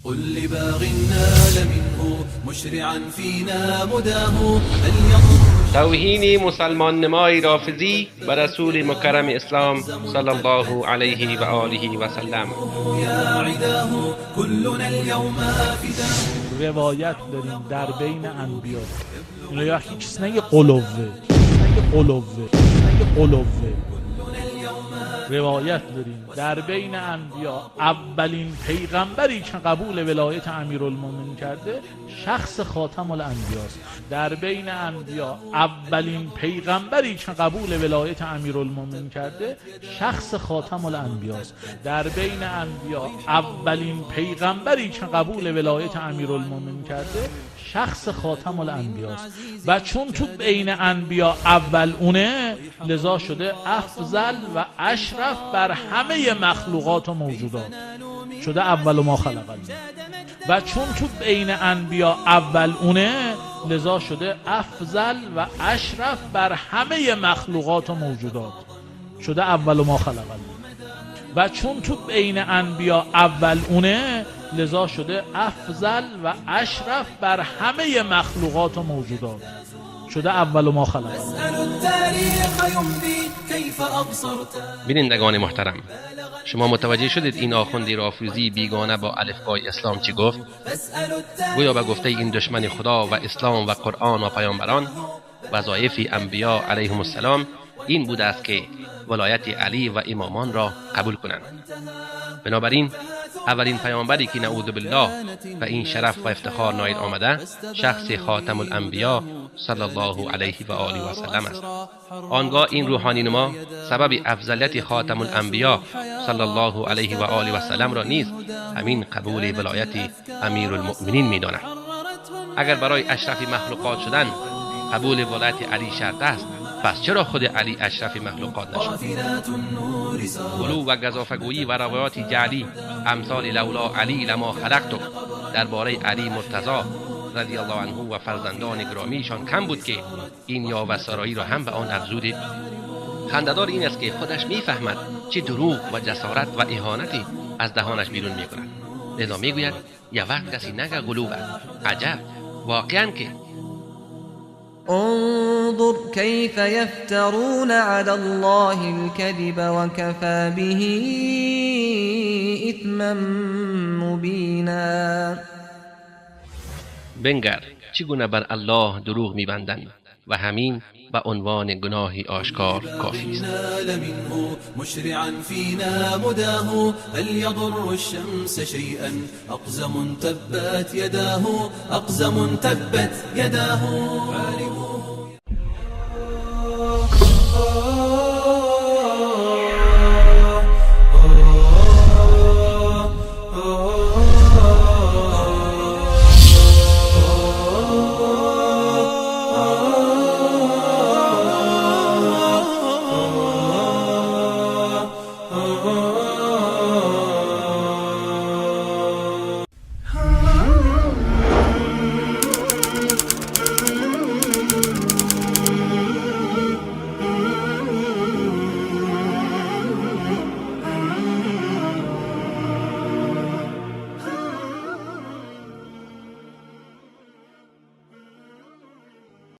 قل لباغ نال منه مشرعا فينا مداه هل يضر توهین مسلمان نمای رافضی به رسول مکرم اسلام صلی الله علیه و آله و سلم. يا عداه كلنا اليوم فداه. روایت داریم در بین انبیا، اینا یا هیچ چیز نگه قلوه، نگه قلوه، نگه قلوه. روایت داریم در بین انبیا اولین پیغمبری که قبول ولایت امیرالمومنین کرده شخص خاتم الانبیاست. در بین انبیا اولین پیغمبری که قبول ولایت امیرالمومنین کرده شخص خاتم الانبیاست. در بین انبیا اولین پیغمبری که قبول ولایت امیرالمومنین کرده شخص خاتم الانبیاست. و چون تو بین انبیا اول اونه، لذا شده افضل و اشرف بر همه مخلوقات و موجودات، شده اول ما خلق الله. و چون تو بین انبیا اول اونه، لذا شده افضل و اشرف بر همه مخلوقات و موجودات، شده اول ما خلق الله. و چون تو بین انبیا اول اونه، لذا شده افضل و اشرف بر همه مخلوقات و موجودات، شده اول ما خلق الله. اسأل التاريخ يمضي كيف أبصرت. بینندگان محترم، شما متوجه شدید این آخوند رافضی بیگانه با الفبای اسلام چی گفت؟ فاسأل التاريخ. گویا به گفته این دشمن خدا و اسلام و قرآن و پیامبران، وظایف انبیا علیهم السلام این بوده است که ولایت علی و امامان را قبول کنند. بنابراین اولین پیامبری که نعوذ بالله و این شرف و افتخار نایل آمده شخص خاتم الانبیا صلی الله علیه و آله و سلم است. آنگاه این روحانی نما سبب افضلیت خاتم الانبیا صلی الله علیه و آله و سلم را نیز همین قبول ولایت امیرالمؤمنین می‌داند. اگر برای اشرف مخلوقات شدن قبول ولایت علی شرط است، پس چرا خود علی اشرف مخلوقات نشد؟ قافلات النور سارت. غلو و گزافه‌گویی و روایات جعلی امثال لولا علی لما خلقتک درباره علی مرتضی رضی الله عنه و فرزندان گرامیشان کم بود که این یاوه سرایی را هم به آن افزودید. خنده‌دار این است که خودش می‌فهمد چه دروغ و جسارت و اهانتی از دهانش بیرون می‌کند. لذا می‌گوید یه وقت کسی نگه غلو است. عجب، واقعاً که انظر كيف يفترون على الله الكذب وكفى به إثما مبينا. بنگر چگونه بر الله دروغ می‌بندند و همین به عنوان گناهی آشکار کافی است. نال منه مشرعا فينا مداه هل يضر الشمس شيئا أقزم تبت يداه أقزم تبت يداه.